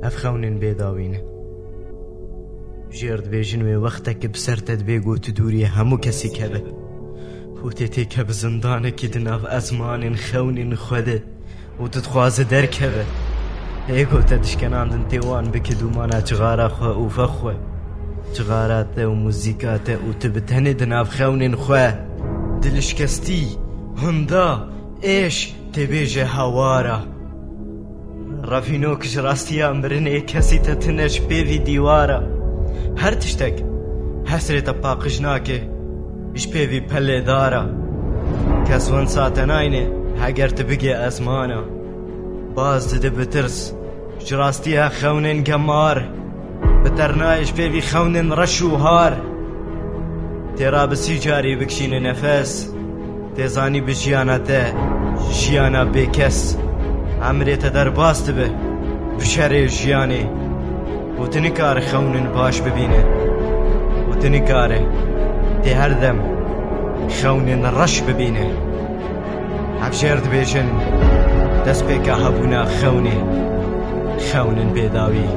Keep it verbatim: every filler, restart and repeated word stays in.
Ev xewnên bêdawî ne. Jêr dibêjin wê wextekî bi ser te dibê ku tu dûriyê hemû kesî keve. Û tê têkeve zindanekî di nav ezmanên xewnên xwe de û tu dixwaze derkeve. Hê ku te dişkenandin tê wan bike dûmana cixara xwe û vexwe. Cixara te û muzîka te û tu bi tenê di nav xewnên xwe. Dilişkestî, hunda, êş, tê bêje hewara. Revînok ji rastiya mirinê kesî te tine ji pêvî dîwara. Her tiştek hesrê te paqij nake ji pêvî pelê dara. Kes wensa te nayne heger tu bigê ezmana. Baz dide bi tirs ji rastiya xewnên gemar. Bi ternayê ji pêvî xewnên reş û har. Tê ra bi sî carî bikişîne nefes. Tê zanî bi jiyana te, jiyana bêkes. Emrê te derbas dibe bi şerê jiyanê. Û tu nikare xewnên baş bibîne. Û tu nikare tê her dem xewnên reş bibîne. Hevjêr dibêjin destpêka hebûna xewnê, xewnên bêdawî.